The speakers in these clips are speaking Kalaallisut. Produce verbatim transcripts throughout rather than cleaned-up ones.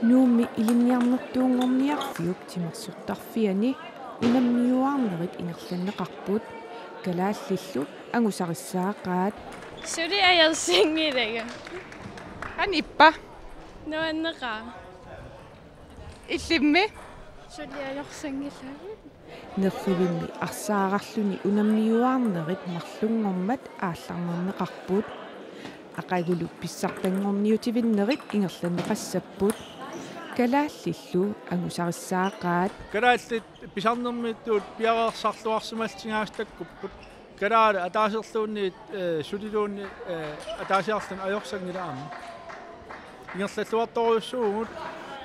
Nuummi ilinniarnertuunngorniarfiup timersortarfiani unammiuaarnerit ingerlanneqarput, kalaallillu angusarissaaqaat. Suli ajorsanngilanga. Qanoq ippa? Nuanneqaaq. Illimmi? Suli ajorsanngilanga. Nerrivimmi arsaararluni unammiuaarnerit marlunngormat aallarnerneqarput. Aqagulu pissartanngorniutivinnerit ingerlanneqassapput. Kalaallillu angusarissaaqaat. Kalaallit pisarnermiittut piareersarluarsimallutik taakkuupput. Kalaallit ataasiarluunniit, eh, suliluunniit, eh, ataasiarluni ajorsanngilaq aamma. Ingerlalluartorujussuuvugut.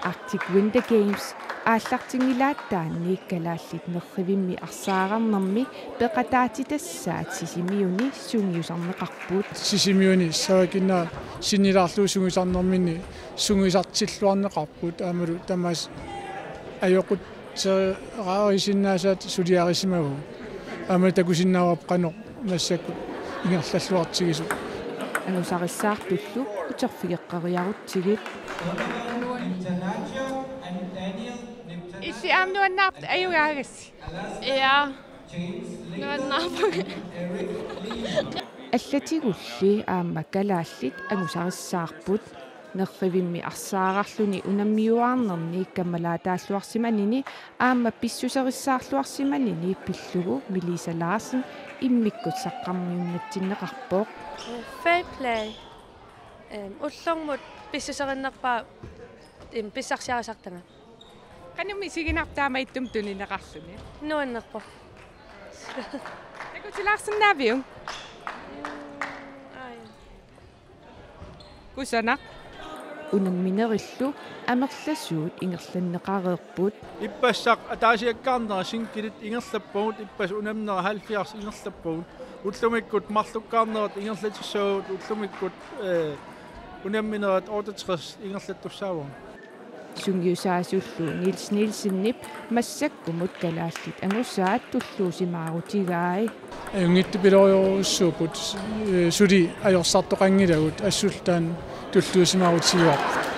Arctic Winter Games aallartinngilaataanni kalaallit nerrivimmi arsaararnermi peqataatitassaat Sisimiuni sungiusarneqarput. Sisimiuni savakinna sinnilaarlugu sungiusarnerminni sungiusartilluarneqarput aammalu tamaasa ajoqut- -seraarisinnaasaat suliarisimavugut. Aamma takusinnaavarput qanoq massakkut ingerlalluartigisoq. Angusarissaartullu uterfigeqqeriarutsigit. Illit aamma nuannaarpit ajugaagassi? Ja. Nuannaarpunga. Allatigulli aamma kalaallit angusarissaarput. Nerrivimmi arsaararluni unammiuaarnerni kammalaataalluarsimanini aamma pissuserissaarluarsimanini pillugu Melissa Larsen immikkut saqqarmiunnatsinneqarpoq. Fair play. Ehm, ullormut pissuserinnerpaaq, ehm, pissarsiarisartagaq. Qanoq isiginarpa taama ittumik tunineqarluni? Nuannerpoq. Takutilaarsinnaaviuk? Aaj. Kusanaq. Unamminerillu amerlasuut ingerlanneqareerput. Ippassaq ataasiakkaarnera sinkilit ingerlappagut, ippassaq unamminerit halvfjerds ingerlappagut. Ullumikkut marlukkaarnerat ingerlatissavat, ullumikkut, eh, unamminerit otteogtres ingerlattussaavagut. Sungiusaasullu Niels Nielsenip massakkumut kalaallit angusaat tulluusimaarutigai. Ajunngitsupilorujussuupput, eh, suli ajorsartoqanngilagut, assullu taanna tulluusimaarutigaarput.